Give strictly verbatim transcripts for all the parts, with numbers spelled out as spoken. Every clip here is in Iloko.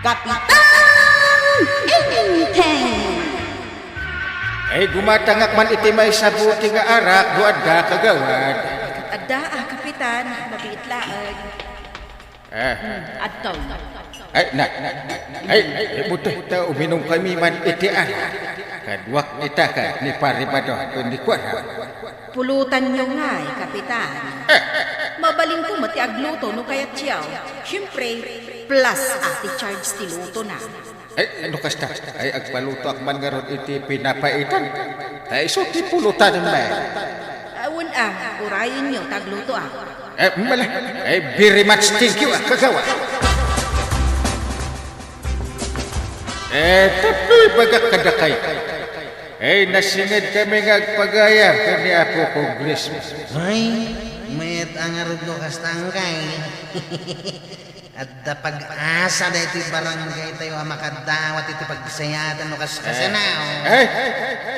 Kapitan Enteng! Ay, gumatangak man iti maysa a bote nga arak no adda, kagawad. Adda, ah, Kapitan. Mabiit laeng. Ah. Hmm, adtoy. Ay, na, na, na, ay, ay, buti, ta uminumkami man iti arak. Kaduak ita ken ni Pare Bado ken ni Kuara. Pulutanyo ngay, Kapitan. Eh. Mabalinko met ti agluto no kayatyo. Siempre, plus a ti charge ti lutona. Ay, no kasta, ay agpalutoak man ngarud iti pinapaitan. Ta isu ti pulutanenmi. Awan a, urayenyo ta aglutoak. Eh, mala, ay very much thank you, ah, kagawad. Eh, tapno ibagak kadakayo. Ay, nasingedkami nga agpagayam ken ni Apo Congressman. Ay, mayat a ngarud no kasta ngay. Adda pag-asa daytoy barangay tayo a makadawat iti pagsayaatan no kas-, kasano? Eh,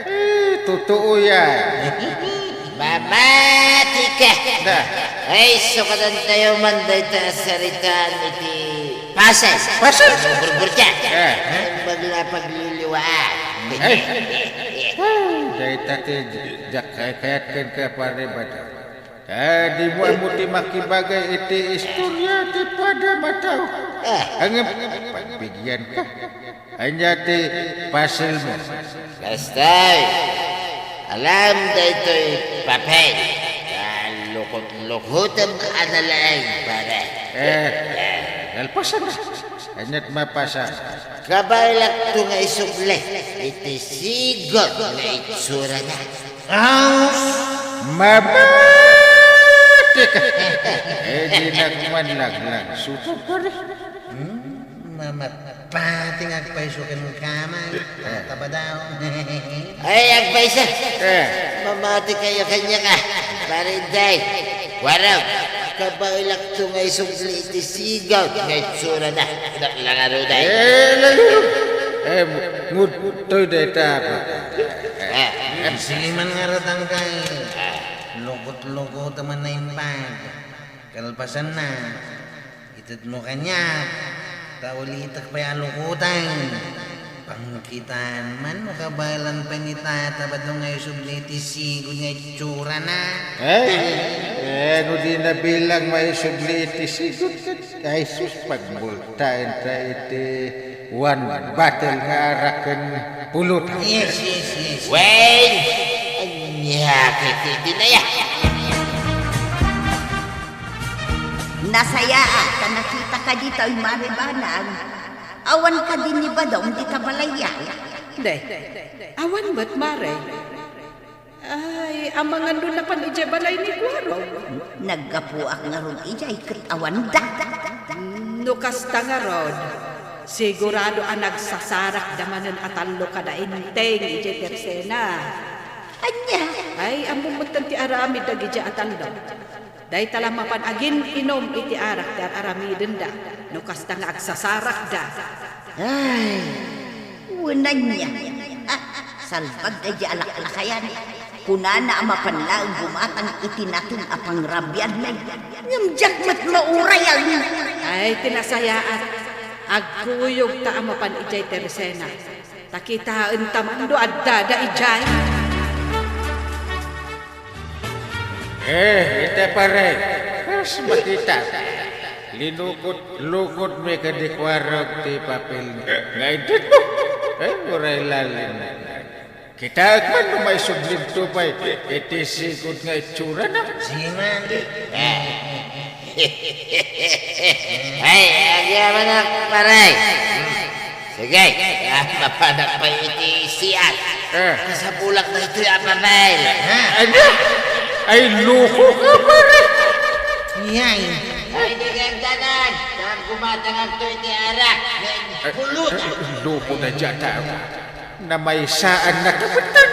eh, totoo yan. Mamati ka! Na. Ay, sukadan tayo man dayta a saritaan iti Pasay. Pasay? Burburta. Eh. Ay, bagla pagliliwaan. Ay. Ay, dayta ti diak kayat kenka, Pare Bado. Ta dimo ammo ti makibagay iti istoria ti padam a tao. Ah. Ngem pagbigianka. Ania ti pasilmo? Kastay, alam daytoy papel. Ta lukot-lukotem a nalaing, pare. Eh, nalpasan na. Ania't mapasa? Kabaelakto nga isubli iti sigud nga itsurana. Aw! Mabati ka! Eh, di na kuman laglag. Suko, pare. Hmm, mamati nga agpayso ken kamay. Tataba daw. Ay, agpayso. Eh. Mamati kayo kanya ka. Pare Inday. Warang, kabaelakto nga isubli iti sigud nga itsurana. Inak lang aro, day. Eh, lalo. Eh, ngudtoy dayta. Eh, eh. Sige man nga ratang kay. Lukot-lukot man na impag. Kalpasan na. Itedmo kaniak, ta ulitek pay a lukoten. Pangkitaan man no kabaelan pay ni Tata Badong nga isubli ti sigud nga itsurana. Ay, eh, no di na bilang maisubli iti sigud, ay sus, pagmultaen ta iti one bottle nga arak ken pulutan. Yes, yes, yes. Wen, ania kiti dinaya? Nasayaat ta nakitaka ditoy, Mare Banag. Awan kadi ni Badong dita balayyo? Deh, awan met, Mare. Ay, amangan no napan idiay balay ni Kuarog. Naggapuak ngarud idiay ket awanda. No kasta ngarud, sigurado a nagsasarakda manen a tallo kada Enteng idiay tersena. Ania? Ay, ammom metten ti aramid dagiti a tallo. Dayta la mapan agin-inum iti arak ti ar-aramidenda, no kasta nga agsasarakda. Ay, wen ania. Ah, salbag daydi a laklakayan. Kunana a mapan laeng gumatang iti nateng a pangrabiadmi. Ngem diak met mauray a. Ay, ti nasayaat. Agkuyogta a mapan idiay tersena. Ta kitaenta man no addada idiay. Eh, ita pare, kas makita. Linukot-lukotmi kadi Kuarog ti papel nga intedmo. Eh, uray lalim. Kitaek man no maisublinto pay iti sigud nga itsurana. Siman. Ay, agyamanak, pare. Sige, ah, mapanak pay iti siat. Eh. Kasapulak daytoy a papel. Ano? Ay, loko ka, pare. Yay. Ay, di kagdanan. Saan gumatangag to iti arak? Pulut. Loko na dyan, tao. Namaysaan na kapitan.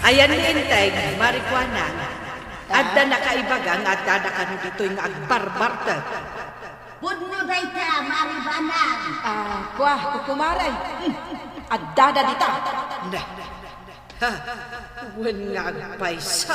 Ayan ni Enteng, Mare Kuana. Adda nakaibaga nga addada kano ditoy nga agbarbartek. Pudno dayta, Mare Banag. Ah, kua, kukumare. Addada dita. Ne. Ha, wen nga agpaysa.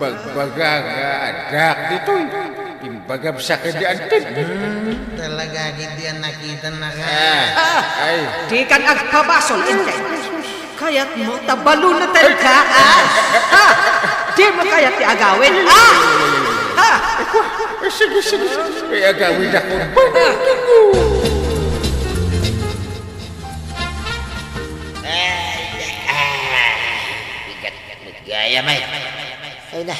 Imbagbaga nga addak ditoy. Imbagam sa kadi anted. Hmm, talaga, gid yan nakita na ka. Ah, ay. Dikan agpabasol, Inday. Kayatmo, ta balunatan ka, ah? Ha? Dimo kayat ti agawid, ah? Ha? Eh, sige, sige, sige. Eh, agawid ako. Balunatan mo. Ay, ah, bigat, bigat gaya, may. Ay na.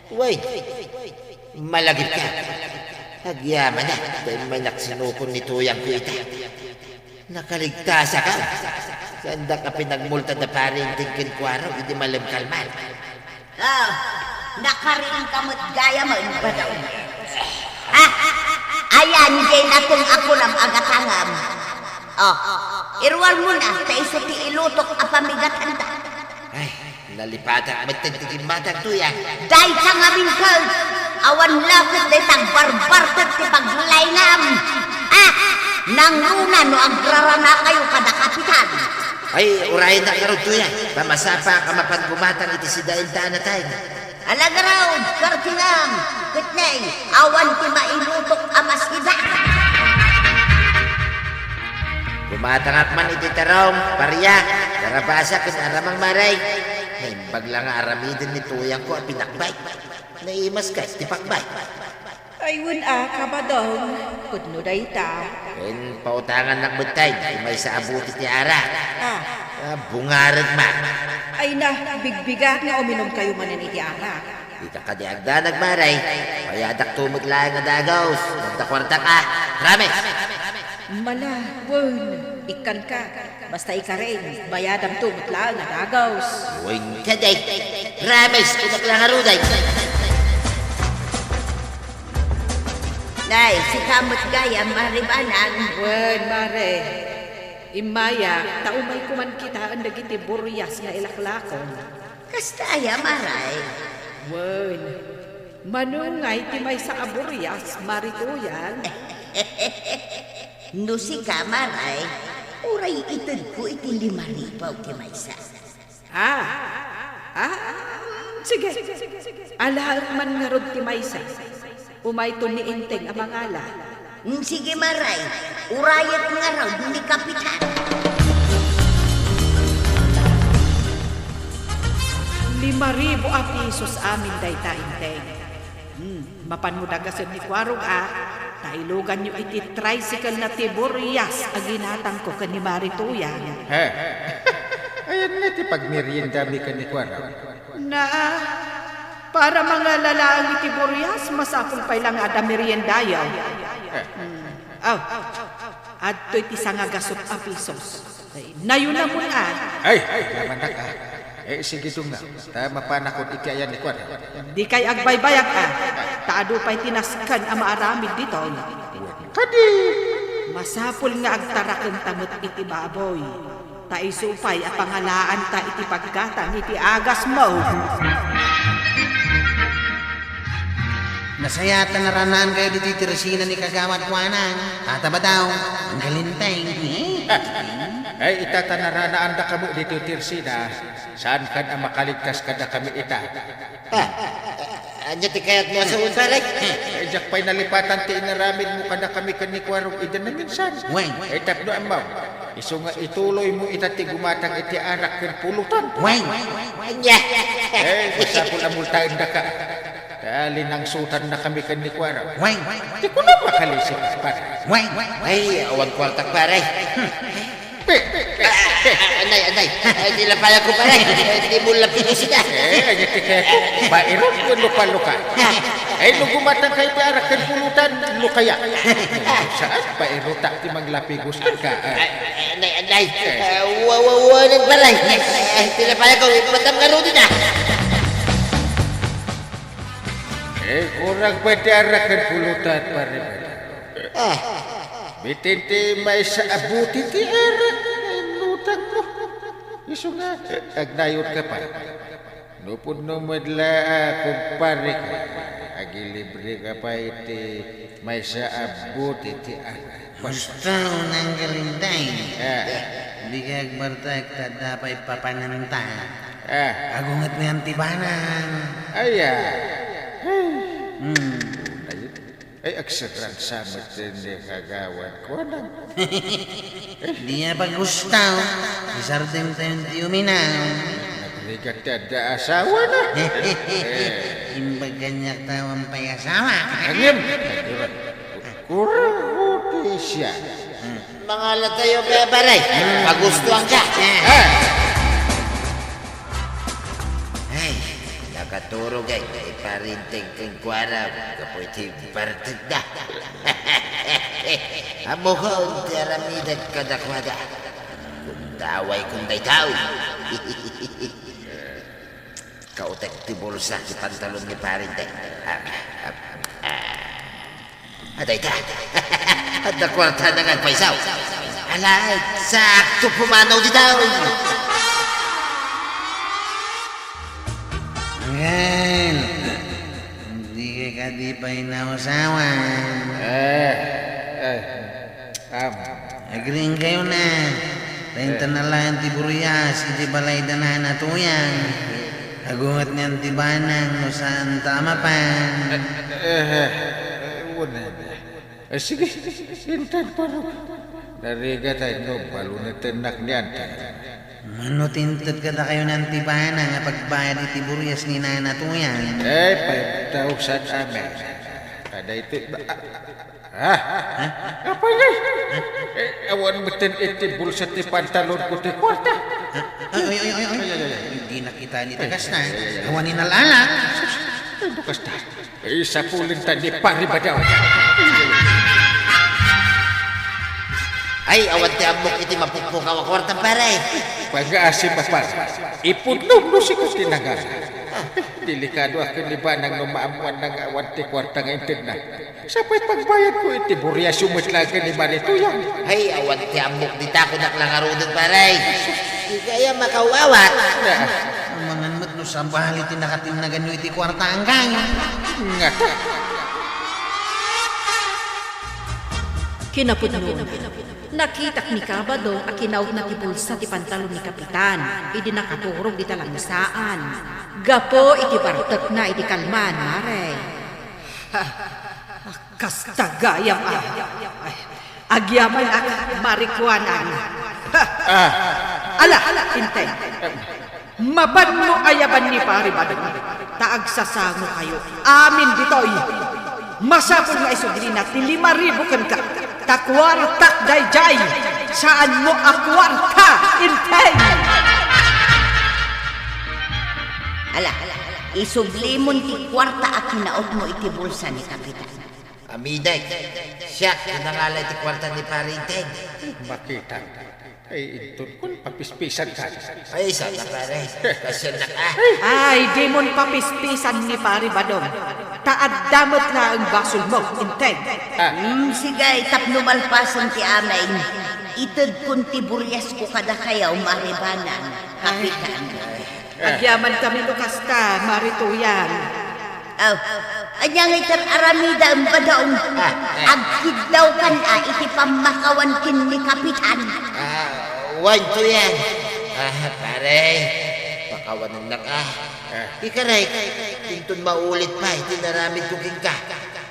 Way, malagipka. Agyamanak, ta immay naksinukon ni tuyangko ita. Nakaligtasakam. Saandak a pinagmulta da Pari Enteng kenkuana idi malem kalman. Ah, nakariingka met gayam, Badaw. Ah, ayan, diay nateng a kunam a gatangam. Oh, iruarmona, ta isu ti ilutok a pamigatanda. Ay, nalipatak met ti gimmatang tuyang. Dayta ngamin ket, awan la ket dayta agbarbartek ti paglaingam. Ah, nangruna no agraranakayo kada kapitan. Ay, urayennak ngarud tuyang, ta masapaka mapan gumatang iti sidaenta a natay. Ala ngarud, Kardinal, ket nay, awan ti mailutok a masida. Gumatangak man iti tarong, Paria, Barabasa, ken Aramang Maray. Naimbag la nga aramiden ni tuyangko a pinakbay. Naimas ka ti pakbay. Ay, wen a, Kabadong, pudno dayta. Ken pautangannak metten ti maysa a buti ti arak. Ah. Ah, bungareg man. Ay na, bigbigak nga uminumkayo manen iti arak. Dika kadi agdanag, Maray. Bayadakto met laeng a dagaws. Adda kuartak a. Promise. Mala, wen, ikkanka. Basta ikarin, bayadamto met laeng a dagaws. Wen kadi. Promise, kunak la ngarud ay. Nay, sika met gayam, Mare Banang. Wen, Mare. Immayak, ta umayko man kitaen dagiti burias nga ilaklakon. Kasta aya, Maray? Wen, mano ngay ti maysa a burias, Mare Tuyang? No sika, Maray, uray itedko iti lima ribu ti maysa. Ah, ah, sige. Alaek man ngarud ti maysa. Umayto ni Enteng a mangala. Mm, sige, Maray. Urayek ngarud ni Kapitan. Lima ribu a pisos amin dayta, Enteng. Hmm, mapanmo dagasen ni Kuarog a, ta iluganyo iti tricycle-na ti burias a ginatangko ken ni Mare Tuyang. He. Ayan nga ti pagmeriendami ken ni Kuarog. Na, para mangalalaang iti burias, masapul pay la nga adda meriendayo. Eh. Hmm. Aw, adtoy ti sangagasut a pisos. Ay, nayunamon a. Ay, ay, lamannak a. Eh, sige, dungngam, ta mapanakon iti ayan ni Kuarog. Dikay agbaybayag a, ta adu pay ti nasken a maaramid ditoy. Kadi. Masapul nga agtarakenta met iti baboy. Ta isu pay a pangalaanta iti paggatang iti agasmo. Nasayaat ta naranaankayo ditoy tersina ni Kagawad Kuanang, Tata Badaw, Anggal Enteng. Ay, ita ta naranaandakami ditoy tersina, saankan a makaligtas kadakami ita. Ah, ania ti kayatmo a sawen, pare? Eh, diak pay nalipatan ti inaramidmo kadakami ken ni Kuarog idi naminsan. Wen. Eh, tapno ammo, isu nga ituloymo ita ti gumatang iti arak ken pulutan. Wen. Ania? Eh, masapul a multaendaka. Ta linangsotannakami ken ni Kuarog. Wen. Di ko na makalisip, pare. Wen. Ay, awan kuartak, pare. Hmm. Pe, pe, pe, pe. Ah, anay, anay. Ay, di la payagko, pare. Ay, di mo la pinusikan. Eh, ay, di kaya ko. Bairot ko, luka-luka. Ay, no gumatang kayo ti arak ken pulutan, lukaya. Saan? Bairotak ti manglapigos ka. Ay, ay, anay, anay. Eh. Ah, wa, wa, wa, nang pare. Ay, di la payagko. Matam nga rudi na. Eh, kurang pay ti arak ken pulutan, Pare Badong. Ah. Bitin ti maysa a bote ti arak nga inutangmo. Isu nga, agnayonka pay. No pudno met la a kumpareko, agilibreka pay iti maysa a bote ti arak. Basta unang galinday. Ah. Dika agbartek ta adda pay papananta. Ah. Agunget nga ti banang. Aya. Hmm. Ay, agserrang sa met ti kagawad, kuanam. Di a pagustaw, isardengtayon ti uminaw. Nagrigat ti adda asawana. Eh. Imbag kaniak ta awan pay asawa. Ngem, kura ko ti siak. Mangalatayo kaya, pare. Pagustuanka. Ah. Ay, nakaturog ay, ay parinteg ken kuarag, gapu iti bartekda. Ammokon ti aramidek kadakuada. Kumdaway kun daytoy. Kautek ti bulsa ti pantalon ni parinteg. Ah, ah, ah. Adayta. Adda kuarta nga agpaysaw. Alay, sakto pumanaw ditoy. Angel, dika kadi pay nausawan. Eh, eh, am. Agriingkayo na. Ta intan a laeng ti burias iti balay da Nana Tuyang. Agunget nga ti banang no saan ta a mapan. Eh, eh, eh, wen, eh. Eh, sige, intan paro. Narigat ay no, balunetennak ni Antay. Mano ti inted kadakayo na ti banang a pagbayad iti burias ni Nana Tuyang? Eh, five thousand amen. Kada ito, ah, ah, apay ngay? Eh, awan metten iti bulsa ti pantalon ko ti kwarta. Ay, ay, ay, ay, ay. Ay, ay, ay, ay. Hindi nakita ni tagas na. Awan ni nalala. Ay, bukas na. Isapulenta ni Pari Badaw. Ay, awan ti ammok iti mapukpukaw a kuarta, pare. Pag-asim a pare. Ipudno no sika ti nangala. Delikado a ken ni banang no maammuanna nga awan ti kuarta nga intedna. Sapay pagbayadko iti buriasyo met laeng ken ni Mari Tuyang. Ay, awan ti ammok dita, kunak la ngaruden, pare. Di kaya makawawat. Amangan met no sabali ti nakatinnaganyo iti kuarta, anggang. Ngata. Kinapudnona, nakitak ni Kabado a kinautna ti bulsa ti pantalon ni Kapitan idi nakaturog dita lamisaan. Gapu iti bartekna idi kalman, mare. Kasta gayam a. Ay, agyamanak, Mari Kuanang. Ah. Ala, Inteng. Mapanmo ayaban ni Pari Badong, ta agsasangokayo amin ditoy. Masapul nga isublina ti lima ribu kenka, ta kuartak daydiay. Saanmo a kuarta, Inteng. Ala, isublimon ti kuarta a kinautmo iti bulsa ni Kapitan. Amidek, siak ti nangala iti kuarta ni Pari Inteng. Makita. Ay, inton kun papispisan ka. Ay, sana, pare. Kasyan na ka. Ay, dimon papispisan ni Pari Badong. Ta adda met laeng basolmo, Inteng. Ah. Mm, sige, tapno malpasen ti amin. Itedkon ti buriasko kadakayo, Mari Banang, Kapitan. Agyaman kami no kasta, Mari Tuyang. Aw, ania ngay ti ar-aramidem, Badong? Ah, ah. Agkiddawkan a iti pammakawan ken ni Kapitan. Ah, wen, Tuyang. Ah, pare, pakawanennak a. Ah. Ikarek, inton maulit pay ti inaramidko kenka.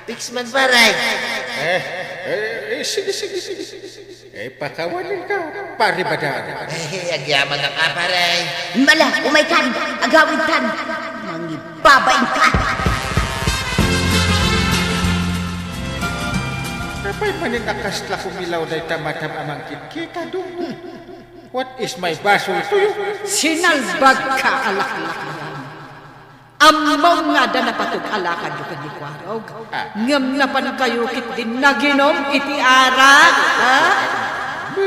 Fix man, pare. Eh, eh, eh, sige, sige, sige, sige, sige. Eh, pakawanenka, Pari Badong. Eh, agyamanak a, pare. Mala, umaykan, agawidkan. Mangibabainka. Apay manen a kasla kumilaw dayta matam a mangkitkita, Dong? What is my basol to you? Sinalbagka a laklak. Ammom nga adda napateg a lakadyo ken ni Kuarog, ah, ngem napankayo ketdin naginom iti arak, ha?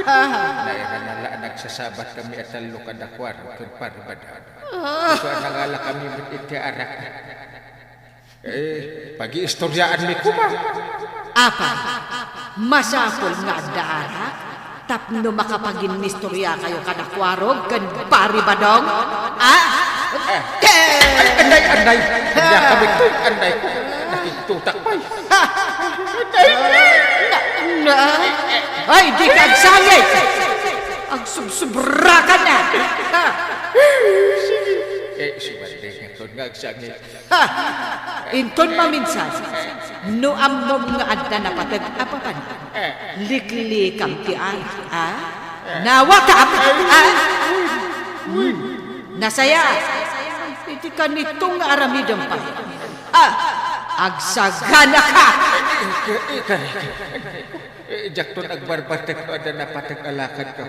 Ha? Nairana la a nagsasabat kami a tallo kada Kuarog ken Pari Badong. Ah. Isu a nangala kami met iti arak. Eh, pagiistoriaanmi koma. Apay, masapul nga adda arak tapno makapaginnistoriakayo kada Kuarog ken Pari Badong? Ah? Eh, ay, anday, anday. Ania kami toy, anday. Nakigtutak pay. Ha! Na, na, ay, di ka agsangit! Agsubsubraka na! Ha! Eh, sumandi nga kun nga agsangit. Ha! Inton maminsan, no ammom nga adda napateg a papan, liklikam ti arak, a? Nawatam, a? Nasaya, iti kanito nga aramidem pay. A, agsaganaka! Ika, ika, ika. Eh, diakton agbarbartek no adda napateg a lakadko.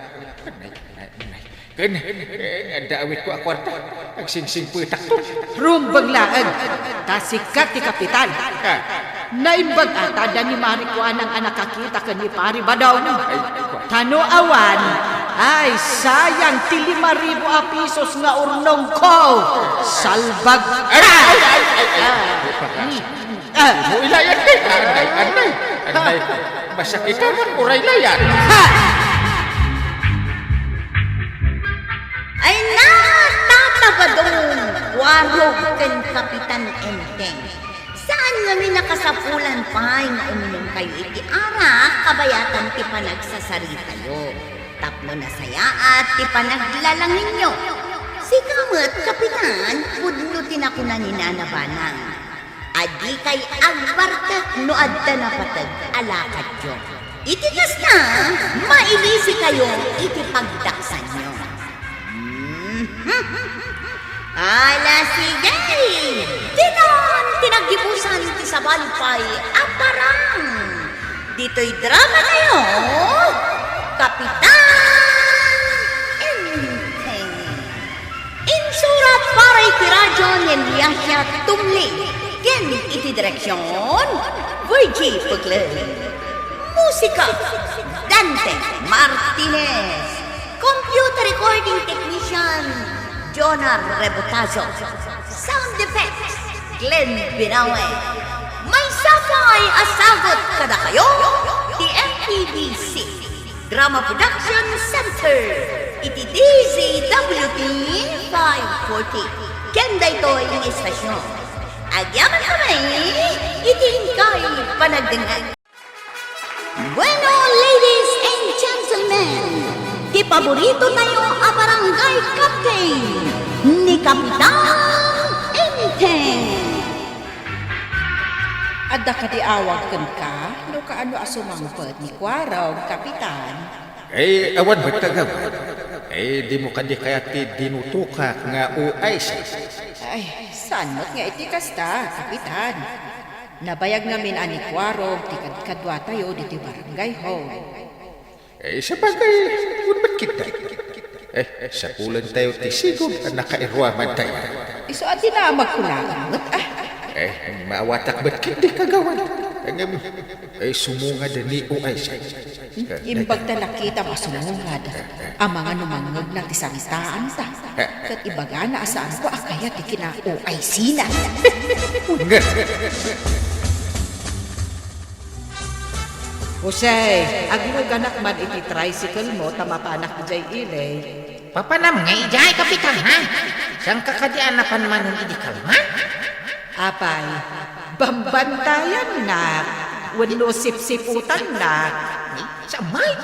Nay, nay, nay. Ken, eh, adda awitko a kuarta. Agsingsingpetakto. Rumbeng laeng. Ta sika ti kapitan. Ah. Naimbag a ta adda ni Mari Kuanang a nakakita ken ni Pari Badong. Ay, ay, kuan. Ta no awan, ay, sayang ti lima ribu a pisos nga urnongko. Salbag. Ay, ay, ay, ay, ay. Ah. Ay, pagkasi. Ah. Mo ilayat, eh. Anday, anday. Anday. Masakitanak, uray layat. Ha! Ay, natatabadon, Kuarog ken Kapitan Enteng. Saan ngamin a kasapulan pay nga uminumkayo iti arak kabayatan ti panagsasaritayo. Tapno nasayaat ti panaglalanginyo. Sika met, Kapitan, pudno ti nakuna ni Nana Banang. A dikay agbartek no adda napateg a lakadyo. Iti kasta, mailisikayo iti pagdaksanyo. Mhm. Ala, sige! Dinan ti naggibusan ti sabali pay a parang. Ditoy dramatayo, Kapitan Enteng. Insurat para iti radio ni Eliasia Tumli ken iti direksion, Virgie Paglen. Musika, Dante Martinez. Computer recording technician, Jonah Rebotazo. Sound effects, Glenn Binawe. Maysa pay a sagut kadakayo ti M P B C Drama Production Center iti D Z W T five forty. Ken daytoy nga estasion, agyamankami iti inkay panagdengngeg. Bueno, ladies and gentlemen, ti paboritotayo a barangay captain, ni Kapitan Enteng. Adda kadi awag kenka no kaano a sumangpet ni Kuarog, Kapitan? Eh, awan met, kagawad. Eh, dimo kadi kayat ti dinutokak nga O I C? Ay, saan met nga iti kasta, Kapitan? Nabayag ngamin a ni Kuarog ti kadkaduatayo ditoy barangay hall. Eh, sabagay, wen met ketdi. Eh, sapulantayo ti sigud a nakairuamantayo. Isu a dinamagko laeng met, ah. Eh, maawatak met ketdi, kagawad. Ngem, eh, sumungad ni O I C. Imbag ta nakitam a sumungad, amangan no mangngegna ti saritaanta, ket ibagana a saanko a kayat ti kina-O I C-na. Ngem. Jose, agluganak man iti tricycle mo ta mapanak idiay ili. Papanam nga idiay, Kapitan, ha? Saanka kadi a napan manen idi kalman? Apay, bambantayannak wenno sipsiputannak? Ay, saan met?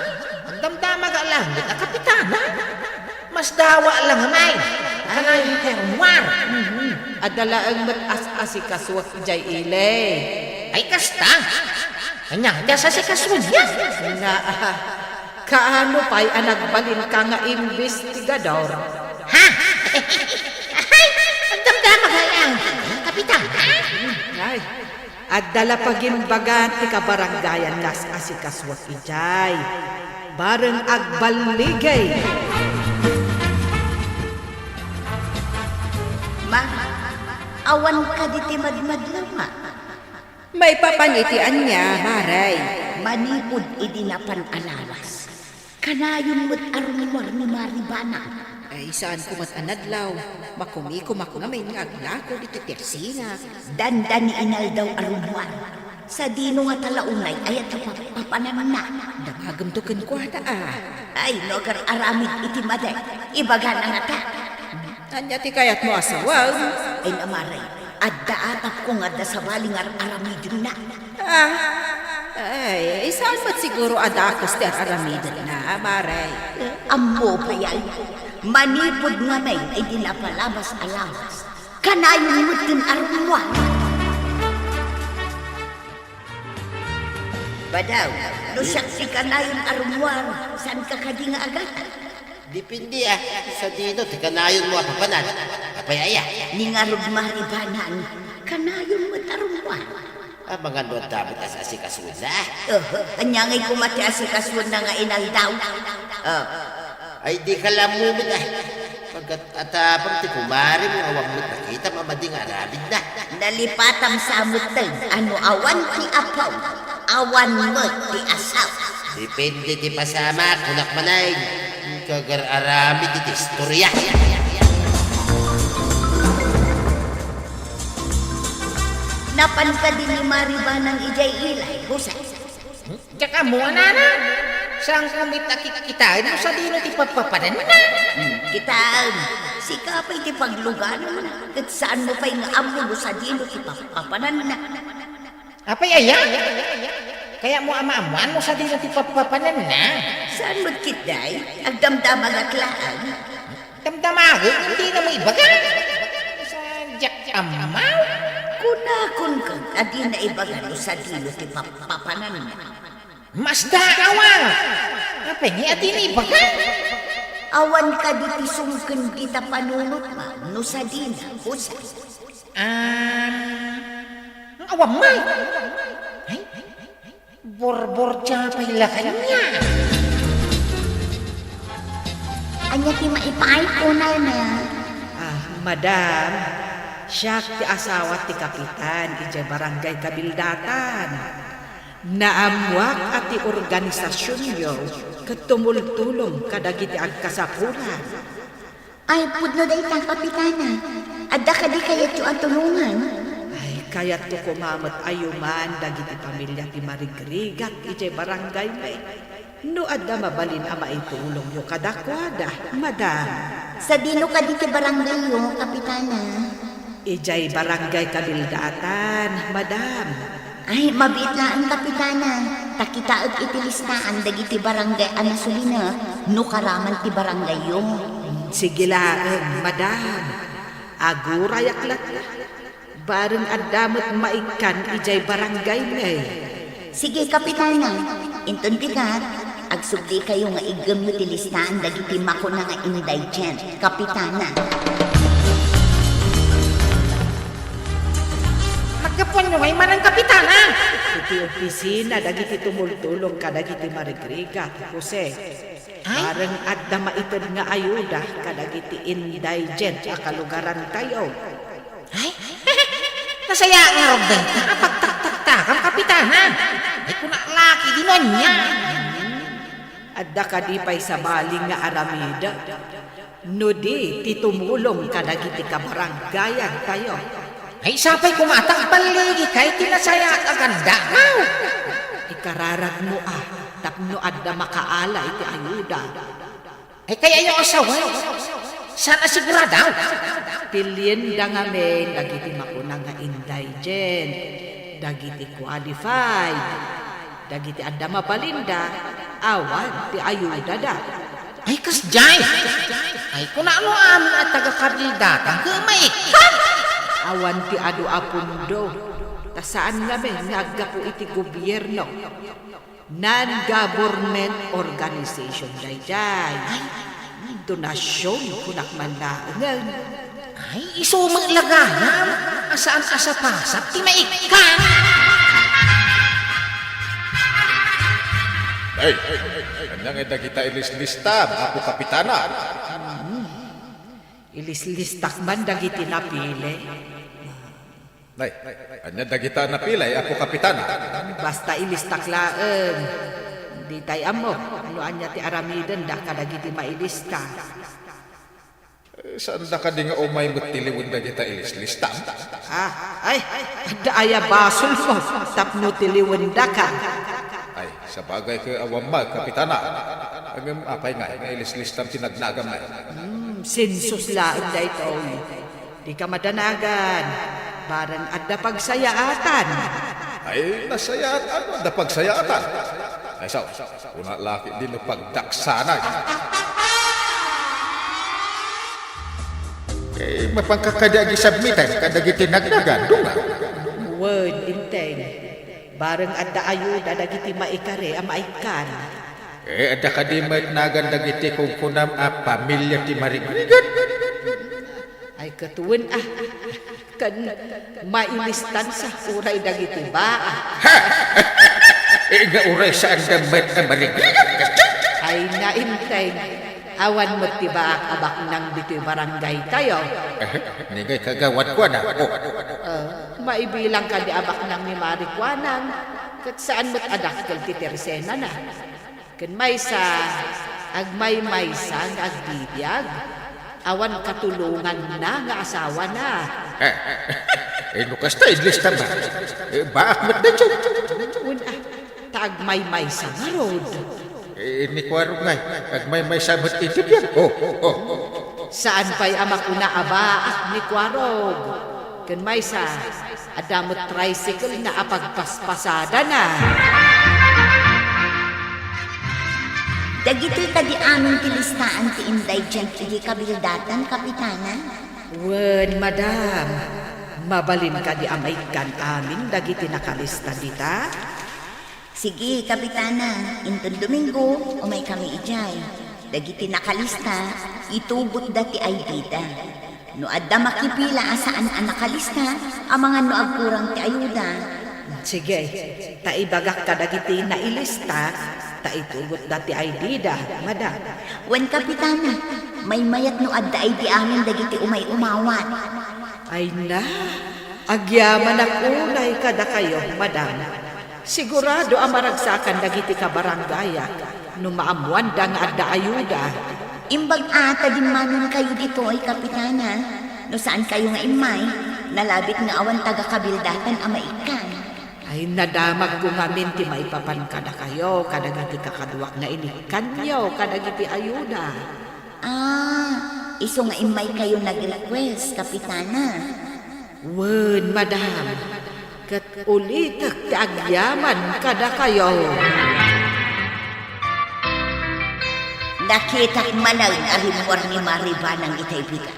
Agdamdamag a langit a Kapitan, ha? Masdawa laeng, ay. Kanayon ti rummuar. Mhm. Adda laeng met as-asikasuak idiay ili. Ay, kasta? Ania ti as-asikasuenyo? Na, ah, kaano pay a nagbalinka nga imbestigador? Ha? Ay, agdamdamag a, Kapitan, ha? Ay, adda la pagimbagan ti kabarangayan nga as-asikasuak idiay. Bareng agballigay. Ma, awan kadi ti madmadlaw, ma? Maipapan iti ania, Mare? Manipud idi napan a lawas, kanayon met a rummuar ni Mari Banang. Ay, saanko met a nadlaw. Makumikumak ngamin nga aglako ditoy tersina. Dandani inaldaw a rummuar. Sadino nga talaunay aya ta papapananna? Damagemto kenkuana, a. Ay, no agar-aramid iti madi, ibagana ngata. Ania ti kayatmo a sawem? Ay, namaray. Adda atapko nga adda sabali nga ar-aramidenna. Ah, ay, saan met siguro a dakes ti ar-aramidenna, Mare? Ammo pay, ay. Manipud ngamin idi napalabas a lawas, kanayon met ti arummuar. Badaw, no siak ti kanayon arummuar, saanka kadi nga agatan? Depende, a. Sadino ti kanayonmo a papanan? Apay aya? Ni ngarud maribanan, kanayon met arummuar. A, mangano adda met a asikasuenna? Aha, ania ngay koma ti asikasuenna nga inaldaw? A. Ay, dika la ammo met, a. Pagkat atapang ti kumarem nga awan met nakitam a madi nga aramidna. Nalipatam sa metten a no awan ti apo, awan met ti asawa. Depende ti pasamak, kunak manen. Kagar-aramid iti istoria. Napan kadi ni Maribanang idiay ilay, Jose? Diak ammo, a nana. Saanko met a kitkitaen no sadino ti papapananna. Hmm, kitaem. Sika pay ti paglugananna, ket saanmo pay nga ammo no sadino ti papapananna. Apay aya? Kayatmo a maammoan no sadino ti papapananna? Saan met ketdi? Agdamdamagak laeng. Damdamagek, dinamo ibaga. Sadiak ammo. Kunakon ket a dina ibaga no sadino ti papapananna. Masda awan. Apay nga a dina ibaga? Awan kadi ti sungken dita panunotna no sadina, Jose? Am, awan met. Ay, borbordia pay la kaniak. Ania ti maipaayko, nana? Ah, madam, siak ti asawa ti kapitan idiay Barangay Kabildatan. Naammoak a ti organisasionyo ket tumultulong kadagiti agkasapulan. Ay, pudno dayta, Kapitana. Adda kadi kayatyo a tulongan? Ay, kayatko koma met a yuman dagiti pamilia ti marigrigat idiay barangaymi. No adda mabalin a maitulongyo kadakuada, madam. Sadino kadi ti barangayyo, Kapitana? Idiay Barangay Kabildatan, madam. Ay, mabiit laeng, Kapitana. Ta kitaek iti listaan dagiti barangay a nasulinek no karaman ti barangayyo. Sige laeng, madam. Agurayak latta. Bareng adda met maikkan idiay barangaymi. Sige, Kapitana. Inton bigat, agsubli kayo nga iggemyo ti listaan dagiti makuna nga indigent, Kapitana. Naggapuanyo ngay manen, Kapitana! Iti opisina dagiti tumultulong kadagiti marigrigat, Jose. Ay? Bareng adda maited nga ayuda kadagiti indigent a kalugarantayo. Ay? Nasayaat ngarud dayta a pagtaktaktakam, Kapitana. Ay, kunak la ketdi no ania. Adda kadi pay sabali nga aramidek no di ti tumulong kadagiti kabarangayantayo? Ay, sapay koma ta agballigika iti nasayaat a gandakaw. Ikararagmo a tapno adda makaala iti ayuda. Ay, kayatyo a sawen, saan a sigurado? Ti lienda ngamin dagiti makuna nga indigent, dagiti qualified, dagiti adda mabalinda, awan ti ayudada. Ay, kasdiay! Ay, kunam no amin a taga-Kabildatan ket maikkan! Awan ti adu a pondo, ta saan ngamin nga aggapu iti gobierno. Non-government organization daydiay. Ay, donasyon, kunak man laengen. Ay, isu met la gayam a saan a sapasap ti maikkan. Ay, ania ngay dagita ilislista, Apo Kapitana? Hmm. Ilislistak man dagiti napili. Nay, ania dagita a napili, Apo Kapitana? Basta ilistak laeng. Ditay ammo no ania ti aramidenda kadagiti mailista. Saanda kadi nga umay met tiliwen dagita ilislistam? Ah, ay, adda aya basolmo tapno tiliwendaka? Ay, sabagay ket awan met, Kapitana. Ngem apay ngay nga ilislistam ti nagnagam ngay? Hmm, sensus laeng daytoy. Dika madanagan. Bareng adda pagsayaatan. Ay, nasayaat, ano, adda pagsayaatan. Ay, sao, kuna la ketdi no pagdaksanay. Eh, mapanka kadi agisubmit kadagiti nagnagan, dunga? Wen, Enteng. Bareng adda ayuda dagiti maikari a maikkan. Eh, adda kadi met nagan dagiti kunkunam a pamilia ti marigrigat? Ay, ket wen, ah. Ken mailistansa uray dagiti baa. Ha! Eh, nga uray saanda met a marigrigat? Ay, na, Enteng. Awan met ti baak a baknang ditoy barangaytayo. Eh, ni ngay kagawad kuana? Oh. Ah, maibilang kadi a baknang ni Mari Kuanang, ket saan met a dakkel ti tersenana. Ken maysa, agmaymaysa nga agbibiag, awan katulonganna nga asawana. Eh, eh, no kasta, ilistam, eh, baak met daytoy. Wen, ah, ta agmaymaysa ngarud. Eh, ni Kuarog ngay, agmaymaysa met iti biag. Oh, oh. Saan pay a makuna a baak ni Kuarog. Ken maysa, adda met tricycle-na a pagpaspasadana. Dagitoy kadi amin ti listaan ti inday diay idi kabildatan, Kapitana? Wen, madam. Mabalin kadi a maikkan amin dagiti nakalista dita? Sige, Kapitana, inton Domingo, umaykami idiay. Dagiti nakalista, itugotda ti I D da. No adda makipila a saan a nakalista, amangan no agkurang ti ayuda. Sige, ta ibagak kadagiti nailista, ta itugotda ti I D da, madam. Wen, Kapitana, maymayat no adda I D amin dagiti umay-umawat. Ay na, agyamanak unay kadakayo, madam. Sigurado a maragsakan dagiti kabarangayak no maammoanda nga adda ayuda. Imbag a ta dimmanonkayo ditoy, Kapitana. No saankayo nga immay, nalabit nga awan taga-kabildatan a maikkan. Ay, nadamagko ngamin ti maipapan kadakayo kadagiti kakaduak nga inikkanyo kadagiti ayuda. Ah, isu nga immaykayo nag-request, Kapitana. Wen, madam, ket ulitek ti agyaman kadakayo. Nakitak manen a rimmuar ni Mari Banang itay bigat.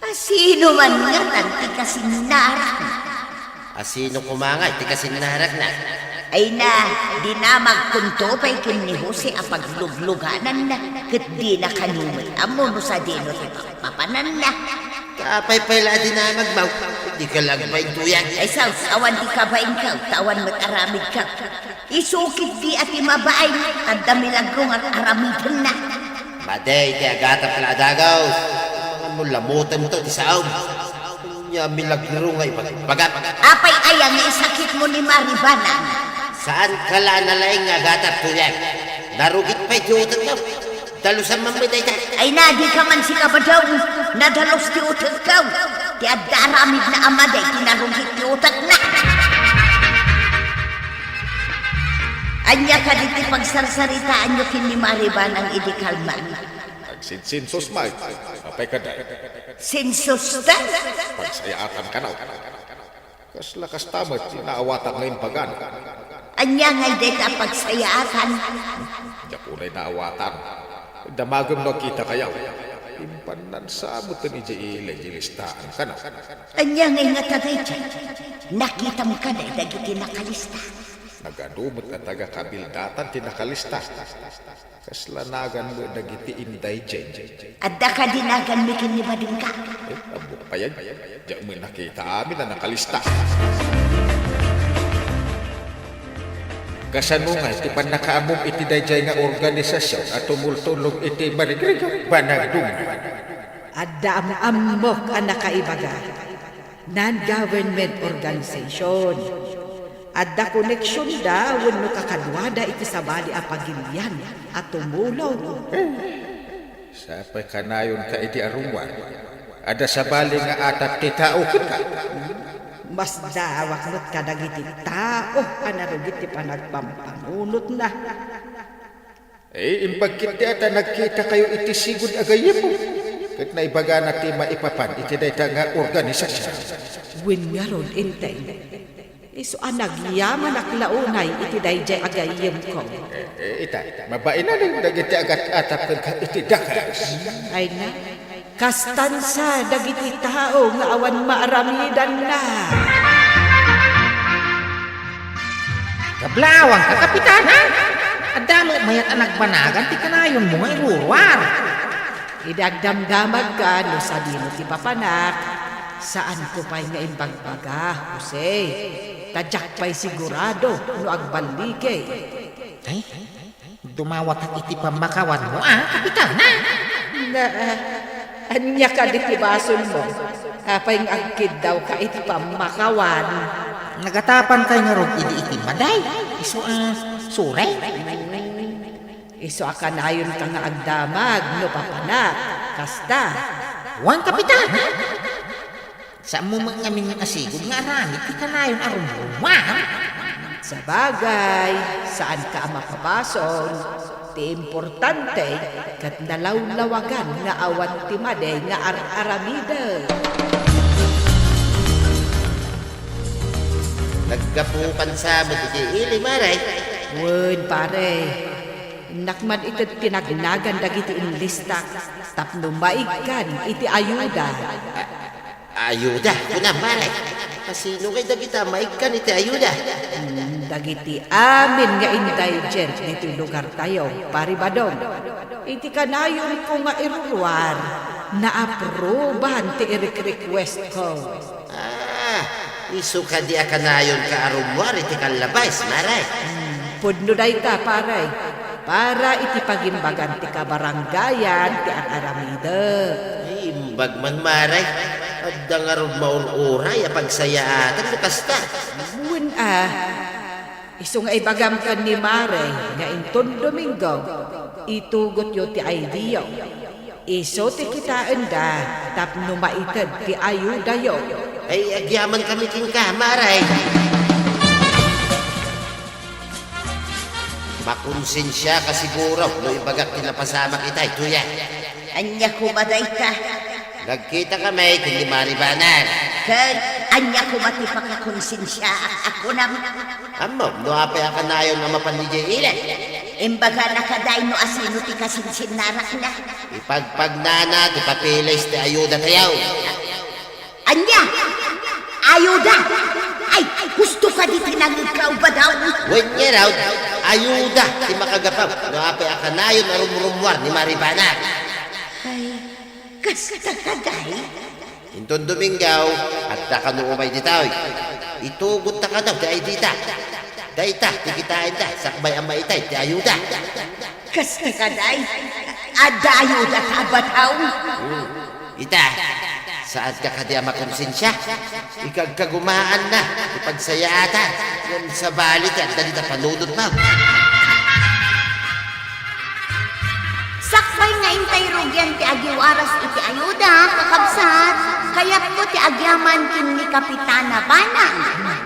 Asino man ngatan ti kasinnarakna? Asino koma ngay ti kasinnarakna? Ay na, dinamagkonto pay ken ni Jose a pagluglugananna, ket dina kano met ammo no sadino ti papananna. Apay pay la a dinamagmo, dika la agbain tuyag. Ay, sao, awan ti kabainko, ta awan met aramidko. Isu ketdi a ti mabain, adda milagro nga aramidenna. Madi ti agatap la a dagaw. Amangan mo lamutem to ti saom. Ania milagro nga ibagbagak? Apay aya nga isakitmo ni Mari Banang? Saanka la a nalaing nga agatap, tuyag. Narugit pay ti utekmo. Dalusan man met dayta. Ay na, dika man sika badaw. Nadalus ti utekko. Ti adda aramidna a madi ti narugit ti utekna. Ania kadi ti pagsarsaritaanyo ken ni Mari Banang idi kalman? Agsinsinsus met. Apay kadi? Sinsusta? Pagsayaatan kano. Kasla kasta met ti naawatak nga imbagana. Ania ngay dayta a pagsayaatan? Diak unay naawatan. Damagem no agkitakayo. Impannan sa metten idiay ili ti listaan kano. Ania ngay ngata dayta? Nakitam kadi dagiti nakalista? Nagadu met a taga-kabildatan ti nakalista. Kasla nagan met dagiti inday diay. Adda kadi naganmi ken ni badingka? Eh, ammok pay aya. Diak met nakita amin a nakalista. Kasano nga ti pannakaammom iti daydiay nga organisasyon a tumultulong iti marigrigat, Banag Dumdum? Adda am-ammok a nakaibaga. Non-government organization. Adda koneksionda wenno kakaduada iti sabali a pagilian a tumulong. Sapay kanayonka iti arummuar. Adda sabali nga atap ti tao kenka. Masdawak met kadagiti tao a narugit ti panagpampanunotna. Eh, imbag ketdi a ta nagkitakayo iti sigud a gayyemmo. Ket naibagana ti maipapan iti dayta nga organisasyon. Wen ngarud, Enteng, isu a nagyamanak la unay iti daydiay a gayyemko. Eh, eh, ita, mabainanen dagiti agat-atap kenka iti dakes. Ay na, kastan sa dagiti tao nga awan maaramidanna. Kablawangka, Kapitana! Adda met mayat a nagbanagan ti kanayonmo nga iruruar. Idi agdamdamagka no sadino ti papanak, saanko pay nga imbagbaga, Jose. Ta diak pay sigurado no agballigi. Ay, dumawatak iti pammakawanmo, a, Kapitana! Na, ania kadi ti basolmo? Apay nga agkiddawka iti pammakawan? Nagatapankay ngarud idi iti maday, isu a, suray? Isu a kanayonka nga agdamag no papanak, kasta. Wen, Kapitana. Saanmo met ngamin a sigud nga aramid ti kanayon a rumrumuar? Sabagay, saanka a mapabasol. Ti importante, ket nalawlawagan nga awan ti madi nga ar-aramidek. Naggapukan sa met iti ili, Mare. Wen, pare. Innak man ited ti nagnagan dagiti inlistak tapno maikkan iti ayuda. Ayuda, kunam, Mare. Kasino ngay dagita maikkan iti ayuda? Hmm, dagiti amin nga indigent ditoy lugartayo, Pare Badong. Iti kanayonko nga iruruar, naaprubahan ti irikrequestko. Ah, isu kadi a kanayonka a rummuar iti kallabas, Mare? Hmm, pudno dayta, pare. Para iti pagimbagan ti kabarangayan ti ar-aramidek. Ay, imbag man, Mare. Adda ngarud maur-uray a pagsayaatan no kasta. Wen a, isu nga ibagam ken ni Mare nga inton Domingo, itugotyo ti I D yo. Isu ti kitaenda tapno maited ti ayudayo. Ay, agyamankami kenka, Mare. Makonsensiaka siguro no ibagak ti napasamak ita, Tuya. Ania koma dayta? Nagkitakami ken ni Mare Banar. Ken ania koma ti pakakonsensiaak a kunam? Ammom no apay a kanayon a mapan idiay ili. Imbagana kadi no asino ti kasinsinnarakna. Ipagpagnana ti papeles ti ayudatayo. Ania? Ayuda? Ay, husto kadi ti nangngegka, Badaw? Wen ngarud, ayuda ti makagapu no apay a kanayon a rumrumuar ni Mare Banar. Ay, kasta kadi? Inton Domingo, adda kano umay ditoy. Itugotta kano ti I D ta. Dayta ti kitaenda sakbay a maited ti ayuda. Kasta kadi? Adda ayudata, Badaw? Hmm. Ita, saanka kadi a makonsensia? Ikagkagumaanna ti pagsayaatan. Ngem sabali ti adda dita panunotmo. Sakbay nga intay rugian ti agiwaras iti ayuda, kakabsat, kayatko ti agyaman ken ni Kapitana Banang,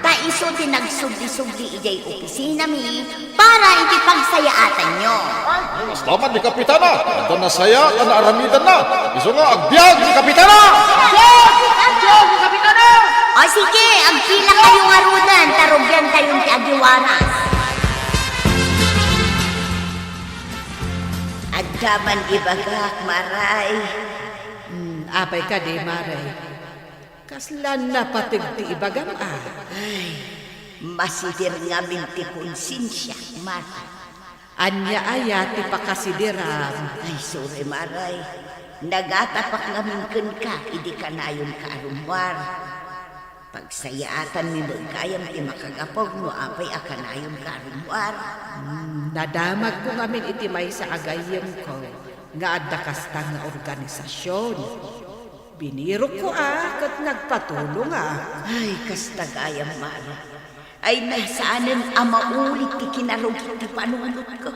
ta isu ti nagsubli-subli idiay opisinami para iti pagsayaatanyo. Ay, kasla man ni Kapitana, adda nasayaat a naaramidanna. Isu nga agbiag ni Kapitana! Agbiag! Agbiag ni Kapitana! O sige, agpilakayo ngaruden, ta rugiantayon ti agiwaras. Adda man ibagak, Mare. Hmm, apay kadi, Mare? Kasla napateg ti ibagam a? Ay, masider ngamin ti konsensiak, Mare. Ania aya ti pakasideram? Ay, sorry, Mare. Nagatapak ngamin kenka idi kanayonka a rummuar. Pagsayaatanmi met gayam ti makagapug no apay a kanayonka a rummuar. Hmm, nadamagko ngamin iti maysa a gayyemko nga adda kasta nga organisasion. Binirokko a ket nagpatulong a. Ay, kasta gayam, Mare. Ay, na, saanen a maulit ti kinarugit ti panunotko.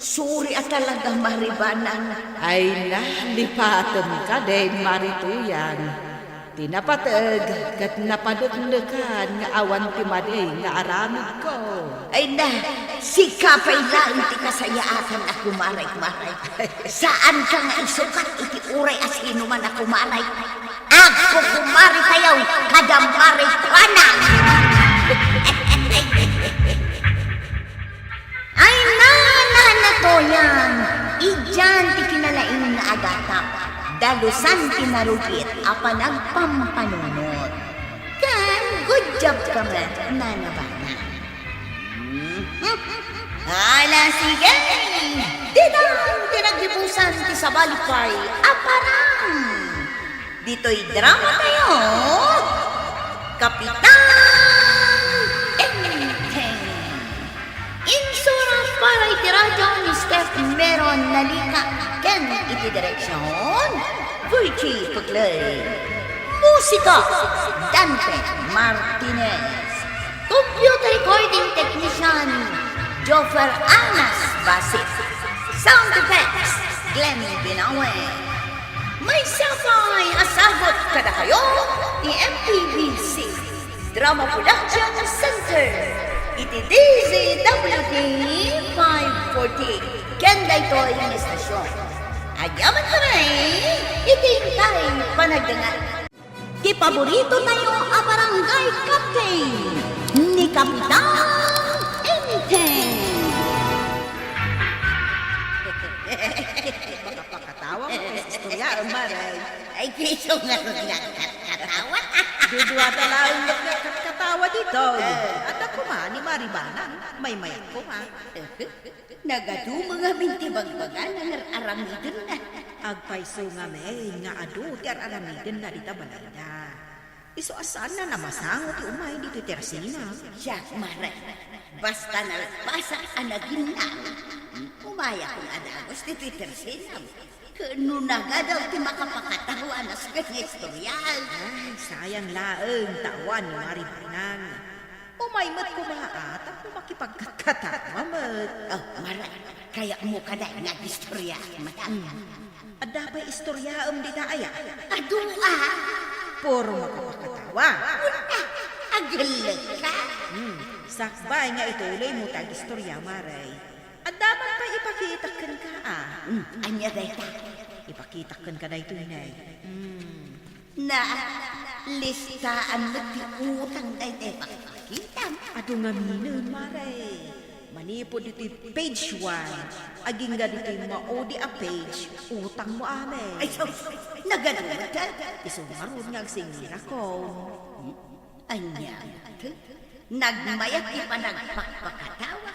Suri a talaga, Mari Banang. Ay na, lipatem ka den, Mari Tuyan. Ti napateg ket napaneknekan nga awan ti madi nga aramidko. Ay na, sika pay laeng ti kasayaakan a kumarek, Mari. Saanka nga isukat iti uray a sinuman a kumarek. Agkukumaretayo kada Mari Banang. Ay, nana, Tuyan, idian ti kinalaing nga agatap, dalusan ti narugit a panagpampanunot. Ken good job ka met, Nana Banang. Ala, sige! Ditan ti naggibusan ti sabali pay a parang. Ditoy drama tayo, Kapitan Enteng. Insurat para iti radyo ni Steph Meron Nalika ken iti direksyon, Virgie Puglay. Musika, Dante Martinez. Computer recording technician, Joffer Anas Basit. Sound effects, Glenn Binawe. Maysa pay a sagut kadakayo ti M P B C Drama Production Center iti D Z W D five forty ken daytoy nga estasion. Agyaman kami iti inkay panagdengngeg. Ti paborito tayo a barangay captain, ni Kapitan Enteng. Makapakatawa nga istorya, Mare. Ay, isu ngarud nga katkatawa. Dudua ta laeng met nga katkatawa ditoy. Eh. Adda koma ni Mari Banang, maymayat koma. Nagadu ngamin ti bagbagana nga ar-aramidenna. Agpayso ngamin nga adu ti ar-aramidenna dita balayda. Isu a saanna a masango ti umay ditoy tersinam. Siak, Mare. Basta nalpasak a naginnang, umayakon a dagus ditoy tersinam. Ken no nagadu ti makapakatawa a nasken nga istorya. Ay, sayang laeng ta awan ni Mari Banang. Umay met koma a, tapno makipagkatkatawa met. Oh, Mare, kayatmo kadi nga agistorya, madam? Mm. Adda pay istoryaem dita aya? Adu a. Puro makapakatawa. Una, agellek ka. Hmm, sakbay nga ituloymo ti agistorya, Mare. Adda man pay ipakitak kenka a. Hmm, ania dayta? Ipakitak kenka daytoy, Nay. Hmm. Naa, listaan met ti utang dayta ipakitam. Adu ngaminen, Mare. Manipud iti page one, agingga ditoy maudi a page, utangmo amin. Ay, so, nagadu met? Isu ngarud nga agsingirakon. Ania met? Nagmayat ti panagpakpakatawa.